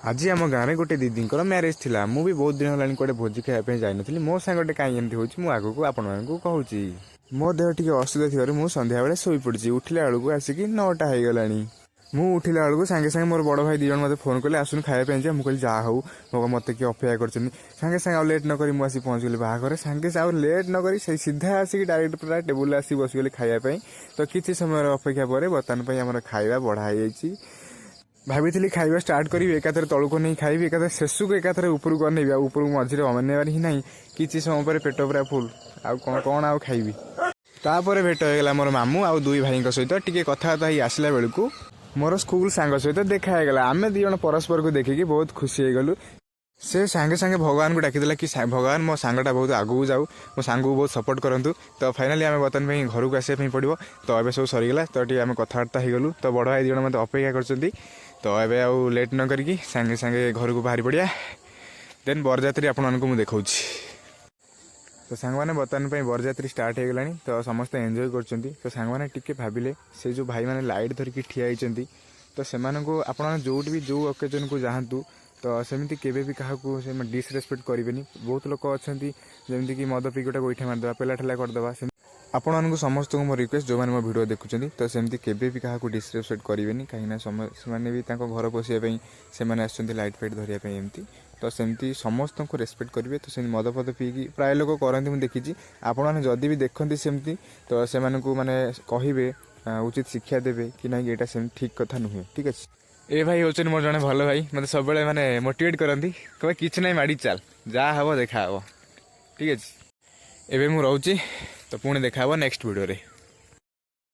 ଆଜି ଆମ ଗାଁରେ ଗୋଟେ ଦିଦିଙ୍କର ମ୍ୟାରେଜ୍ ଥିଲା। ମୁଁ ବି ବହୁତ ଦିନ ହେଲାଣି କୁଆଡ଼େ ଭୋଜି ଖାଇବା ପାଇଁ ଯାଇନଥିଲି। ମୋ ସାଙ୍ଗଟେ କାହିଁ ଏମିତି ହେଉଛି, ମୁଁ ଆଗକୁ ଆପଣମାନଙ୍କୁ କହୁଛି। ମୋ ଦେହ ଟିକେ ଅସୁବିଧା ଥିବାରୁ ମୁଁ ସନ୍ଧ୍ୟାବେଳେ ଶୋଇପଡ଼ିଛି। ଉଠିଲା ବେଳକୁ ଆସିକି 9ଟା ହେଇଗଲାଣି। ମୁଁ ଉଠିଲା ବେଳକୁ ସାଙ୍ଗେ ସାଙ୍ଗେ ମୋର ବଡ଼ ଭାଇ ଦୁଇ ଜଣ ମୋତେ ଫୋନ୍ କଲେ, "ଆସୁନୁ, ଖାଇବା ପାଇଁ ଯିବା।" ମୁଁ କହିଲି, ଯାହା ହଉ, ମୋତେ କିଏ ଅପେକ୍ଷା କରିଛନ୍ତି। ସାଙ୍ଗେ ସାଙ୍ଗେ ଆଉ ଲେଟ୍ ନ କରି ମୁଁ ଆସି ପହଞ୍ଚିଗଲି ବାହାଘରେ। ସାଙ୍ଗେ ସାଙ୍ଗେ ଆଉ ଲେଟ୍ ନ କରି ସେଇ ସିଧା ଆସିକି ଡାଇରେକ୍ଟ ପୁରା ଟେବୁଲରେ ଆସିକି ବସିଗଲି ଖାଇବା ପାଇଁ। ତ କିଛି ସମୟର ଅପେକ୍ଷା ପରେ ବର୍ତ୍ତମାନ ପାଇଁ ଆମର ଖାଇବା ବଢ଼ା ହେଇଯାଇଛି। ଭାବିଥିଲି ଖାଇବା ଷ୍ଟାର୍ଟ କରିବି, ଏକାଥରେ ତଳକୁ ନେଇ ଖାଇବି, ଏକାଥରେ ଶେଷକୁ ଏକାଥରେ ଉପରକୁ ଅନେଇବି, ଆଉ ଉପରକୁ ମଝିରେ ଅନେଇବାର ହିଁ ନାହିଁ। କିଛି ସମୟ ପରେ ପେଟ ପୁରା ଫୁଲ୍, ଆଉ କ'ଣ କ'ଣ ଆଉ ଖାଇବି? ତାପରେ ଭେଟ ହେଇଗଲା ମୋର ମାମୁଁ ଆଉ ଦୁଇ ଭାଇଙ୍କ ସହିତ। ଟିକେ କଥାବାର୍ତ୍ତା ହେଇ ଆସିଲା ବେଳକୁ ମୋର ସ୍କୁଲ ସାଙ୍ଗ ସହିତ ଦେଖା ହେଇଗଲା। ଆମେ ଦୁଇ ଜଣ ପରସ୍ପରକୁ ଦେଖିକି ବହୁତ ଖୁସି ହେଇଗଲୁ। ସେ ସାଙ୍ଗେ ସାଙ୍ଗେ ଭଗବାନଙ୍କୁ ଡାକିଦେଲା କି ଭଗବାନ, ମୋ ସାଙ୍ଗଟା ବହୁତ ଆଗକୁ ଯାଉ, ମୋ ସାଙ୍ଗକୁ ବହୁତ ସପୋର୍ଟ କରନ୍ତୁ। ତ ଫାଇନାଲି ଆମେ ବର୍ତ୍ତମାନ ପାଇଁ ଘରକୁ ଆସିବା ପାଇଁ ପଡ଼ିବ। ତ ଏବେ ସବୁ ସରିଗଲା, ତ ଟିକେ ଆମେ କଥାବାର୍ତ୍ତା ହେଇଗଲୁ। ତ ବଡ଼ ଭାଇ ଦୁଇ ଜଣ ମୋତେ ଅପେକ୍ଷା କରିଛନ୍ତି। ତ ଏବେ ଆଉ ଲେଟ୍ ନ କରିକି ସାଙ୍ଗେ ସାଙ୍ଗେ ଘରକୁ ବାହାରି ପଡ଼ିବା। ଦେନ୍ ବରଯାତ୍ରୀ ଆପଣମାନଙ୍କୁ ମୁଁ ଦେଖାଉଛି। ତ ସାଙ୍ଗମାନେ, ବର୍ତ୍ତମାନ ପାଇଁ ବରଯାତ୍ରୀ ଷ୍ଟାର୍ଟ ହେଇଗଲାଣି। ତ ସମସ୍ତେ ଏନ୍ଜୟ କରୁଛନ୍ତି। ତ ସାଙ୍ଗମାନେ, ଟିକେ ଭାବିଲେ, ସେ ଯେଉଁ ଭାଇମାନେ ଲାଇଟ୍ ଧରିକି ଠିଆ ହେଇଛନ୍ତି, ତ ସେମାନଙ୍କୁ ଆପଣମାନେ ଯେଉଁଠି ବି ଯେଉଁ ଅକେଜନକୁ ଯାଆନ୍ତୁ, ତ ସେମିତି କେବେ ବି କାହାକୁ ସେ ଡିସରେସପେକ୍ଟ କରିବେନି। ବହୁତ ଲୋକ ଅଛନ୍ତି, ଯେମିତିକି ମଦ ପିଇ ଗୋଟେ ଗୋଇଠା ମାରିଦେବା, ପେଲା ଠେଲା କରିଦେବା। ଆପଣମାନଙ୍କୁ ସମସ୍ତଙ୍କୁ ମୋ ରିକ୍ୱେଷ୍ଟ, ଯେଉଁମାନେ ମୋ ଭିଡ଼ିଓ ଦେଖୁଛନ୍ତି, ତ ସେମିତି କେବେ ବି କାହାକୁ ଡିସରେସପେକ୍ଟ କରିବେନି। କାହିଁକିନା ସେମାନେ ବି ତାଙ୍କ ଘର ପୋଷିବା ପାଇଁ ସେମାନେ ଆସୁଛନ୍ତି ଲାଇଟ୍ ଫାଇଟ୍ ଧରିବା ପାଇଁ ଏମିତି। ତ ସେମିତି ସମସ୍ତଙ୍କୁ ରେସପେକ୍ଟ କରିବେ। ତ ସେମିତି ମଦ ଫଦ ପିଇକି ପ୍ରାୟ ଲୋକ କରନ୍ତି, ମୁଁ ଦେଖିଛି। ଆପଣମାନେ ଯଦି ବି ଦେଖନ୍ତି ସେମିତି, ତ ସେମାନଙ୍କୁ ମାନେ କହିବେ, ଉଚିତ ଶିକ୍ଷା ଦେବେ କି ନାଇଁ, ଏଇଟା ସେମିତି ଠିକ୍ କଥା ନୁହେଁ। ଠିକ୍ ଅଛି। ଏ ଭାଇ ହେଉଛନ୍ତି ମୋର ଜଣେ ଭଲ ଭାଇ। ମୋତେ ସବୁବେଳେ ମାନେ ମୋଟିଭେଟ୍ କରନ୍ତି, କହିବେ, "କିଛି ନାହିଁ, ମାଡ଼ି ଚାଲ, ଯାହା ହେବ ଦେଖା ହେବ।" ଠିକ୍ ଅଛି, ଏବେ ମୁଁ ରହୁଛି। ତ ପୁଣି ଦେଖା ହେବ ନେକ୍ସଟ ଭିଡ଼ିଓରେ।